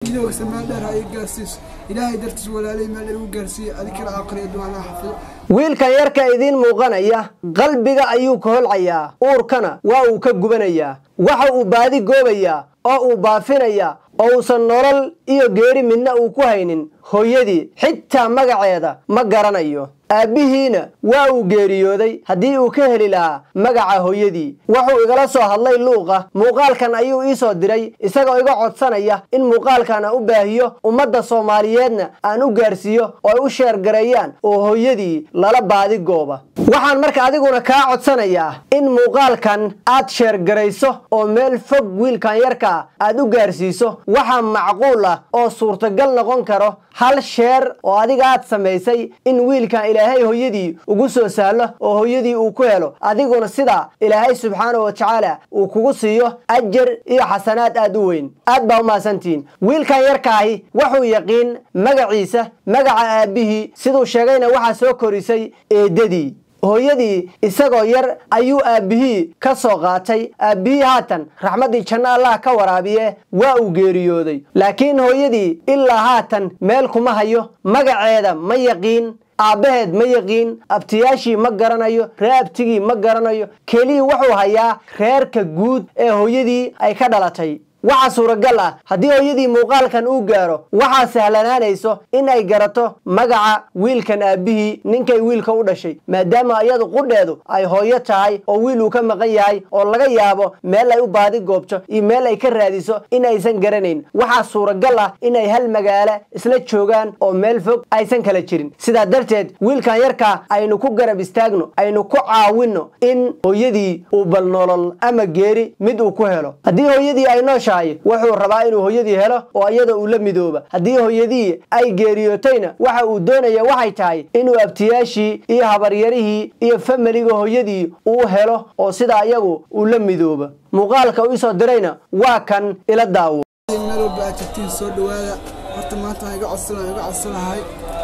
Fiidowgasa meel dheer ha ii gaarsiiso. Ilaahay dartiis walaalay meel dheer igu gaarsiiya. Adikala aqriya duwaan xafido. Wiilkan yarka idiin muuqanaya qalbiga ayuu ka holcayaa, uurkana waa uu ka gubanayaa. Waxa uu baadi goobayaa oo uu baafinayaa oo uusan nolol iyo geeri midna uu ku haynin hooyadii, xitaa magaceeda ma garanayo. Aabbihiina waa uu geeriyooday. Haddii uu ka heli lahaa magaca hooyadii. Wuxuu igala soo hadlay luuqa. Muuqaalkan ayuu ii soo diray isagoo iga codsanaya in muuqaalkan aan u baahiyo, ummadda Soomaaliyeedna aan u gaarsiiyo oo ay u sheergareeyaan oo hooyadii lala baadi gooba. Waxaan marka adiguna kaa codsanayaa in muuqaalkan aad sheergarayso oo meel fog wiilkan yarkaa aad u gaarsiiso. Waxaa macquul ah oo suurtagal noqon karo hal sheer oo adiga aad samaysay in wiilkan Ilaahay hooyadii ugu soo sahlo oo hooyadii uu ku helo, adiguna sidaa Ilaahay subxaanahu wa tacaala uu kugu siiyo ajar iyo xasanaad aad u weyn. Aad baa u mahadsantihiin. Wiilkan yarkaahi wuxuu yaqiin magaciisa, magaca aabbihii, siduu sheegayna waxaa soo korisay eedadii. Hooyadii isagoo yar ayuu aabbihii ka soo qaatay. Aabbihii haatan raxmaddii janno Allah ka waraabiye waa uu geeriyooday, laakiin hooyadii ilaa haatan meel kuma hayo. Magaceeda ma yaqiin, aabbaheed ma yaqiin, abtiyaashii ma garanayo, ree abtigii ma garanayo. Keliya wuxuu hayaa reerka guud ee hooyadii ay ka dhalatay. Waxaa suuragal ah haddii hooyadii muuqaalkan uu gaaro, waxaa sahlanaanayso in ay garato magaca wiilkan aabbihii, ninkay wiilka u dhashay, maadaama iyadu qudheedu ay hooyo tahay oo wiil uu ka maqan yahay oo laga yaabo meel ay u baadi goobto iyo meel ay ka raadiso in aysan garanayn. Waxaa suuragal ah inay hal magaalo isla joogaan oo meel fog aysan kala jirin. Sidaa darteed wiilkan yarkaa aynu ku garab istaagno, aynu ku caawinno in hooyadii uu bal nolol ama geeri mid uu ku helo. Haddii hooyadii ay nooshahay, wuxuu rabaa inuu hooyadii helo oo iyada uu la midooba. Haddii hooyadii ay geeriyootayna, waxa uu doonaya waxay tahay inuu abtiyaashii iyo habaryarihii iyo familiga hooyadii uu helo oo sidaa iyagu uu la midooba. Muuqaalka uu isoo dirayna waa kan, ila daawo. Meel walba aad joogtiin, soo dhawaada. Horta maanta waan iga codsanahay.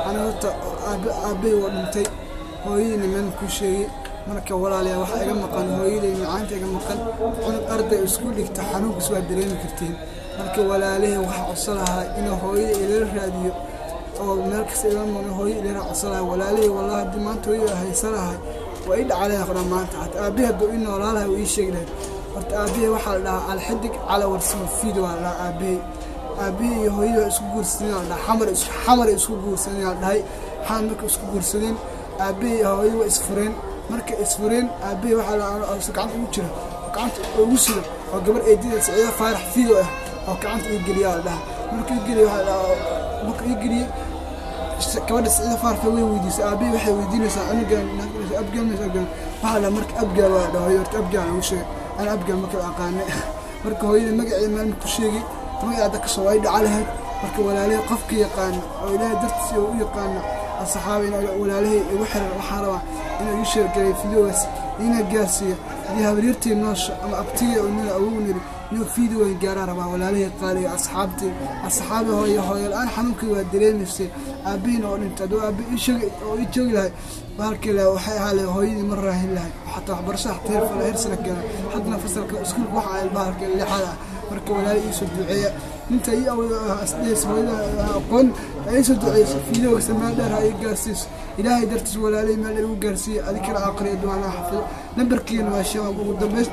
Aniga horta aabbay waa dhintay, hooyadiina meel kuu sheegay. Marka walaalayaa, waxaa iga maqan hooyaday macaanta iga maqan. Cunug arday isku dhigta xanuunkiis waa dareemi kartiin. Marka walaalahey, waxaa codsan lahaa inuu hooyada ilala raadiyo oo meel kasta iga maqan hooyo ilala codsan lahaa. Walaalahey, wallahi haddii maanta hooyada haysan lahay waa ii dhacaleeda qodhan maanta. Hata aabbahay hadduu ii noolaa lahay waa ii sheegi lahayd. Horta aabbahay waxaa la dhahaa Alxidig Cala Warsamo Fiid waa la dhahaa aabbahay. Aabbahay iyo hooyadii waa isku guursadeen la dhahaa Xamar, Xamar isku guursadeen la dhahay. Xamar markay isku guursadeen, aabbahay iyo hooyadii waa isfureen. Markay isfureen, aabbahay waxaa la gacanta ugu jira oo gacanta ugu sida oo gabar eedida Saciida Faarax Fiido ah oo gacanta ii geliya la dhahaa. Markii ii geliya waxaa la dhahaa, marka ii geliyey gabadha Saciida Faarax way weydiisay aabbahay, waxay weydiinaysaa cunugan abgaal maysa abgaal waxaa la. Marka abgaal waa dhahay. Horta abgaal ugu sheegay, ana abgaal ma kala aqaanay. Marka hooyada magaceeda maalin ku sheegay, magaceeda kasoo waa dhaca lahayd. Marka walaalahey, qofka yaqaana oo Ilaahay dartiisa u yaqaana, asxaabi walaalahey igu xiran, waxaa rabaa inuu ii sheergareeyo fideogaas, ina gaarsiiyo. Haddii habaryartii noosha ama abtigii oo nina awow niri inuu fideogan gaaraa rabaa. Walaalahey qaaliga, asxaabtii, asxaabi, hooyo hooyo la-aan xanuunkii waa dareemaysay. Aabbihiina oo dhintay, hadduu aabbi ii sheegay oo ii joogi lahay bahalkii lahay, waxay ahaa lahay hooyadii ma raahin lahay xataa waxbarashada xataa heer sare gaara. Haddana fasalka iskuulka waxa ay bahalkii lixaad ah. Marka walaal iisoo duceeya. Inta ii asdheys hooyada aqoon ay soo duceyso. Fiidowgasa meel dheer ha ii gaarsiiso. Ilaahay dartiis walaalay meel dheer igu gaarsiiya. Adikala aqriya duwaan xafido. Nambarkiina waa sheega. Ugu dambeys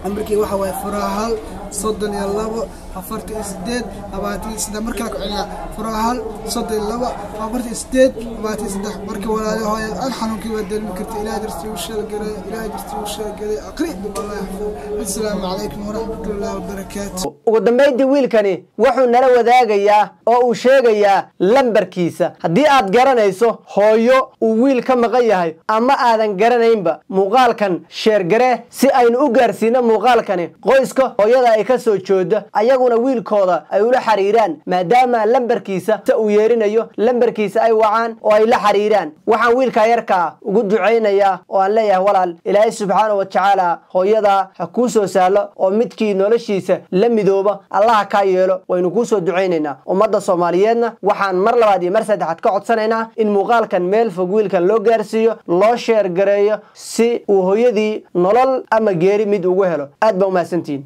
nambarkii waxa waaye 0 32 48 23. Markaa ku celinaa, 0 32 48 23. Marka walaali hooya aan xanuunkii waa dareemi karta. Ilaahay dartii u sheelgaray, Ilaahay dartii u sheelgaray, aqri wallahi xafido. Assalaamu calaykum waraxmatullaahi wabarakaatu. Ugu dambayntii wiilkani wuxuu nala wadaagayaa oo uu sheegayaa lambarkiisa. Haddii aad garanayso hooyo uu wiil ka maqan yahay ama aadan garanaynba, muuqaalkan sheergare si aynu u gaarsiino muuqaalkani qoyska hooyada ay ka soo jooda, ayaguna wiilkooda ay ula xiriiraan, maadaama lambarkiisa uu yeerinayo, lambarkiisa ay wacaan oo ay la xiriiraan. Waxaan wiilkaa yarkaa ugu ducaynayaa oo aan leeyahay, walaal, Ilaahay subxaana wa tacaala hooyada ha kuu soo sahlo oo midkii noloshiisa la midooba Allaha kaa yeelo. Waynu kuu soo ducaynaynaa. Ummadda Soomaaliyeedna waxaan mar labaad iyo mar saddexaad ka codsanaynaa in muuqaalkan meel fog wiilkan loo gaarsiiyo, loo sheer gareeyo, si uu hooyadii nolol ama geeri mid ugu helo. Aad baa umahadsantihiin.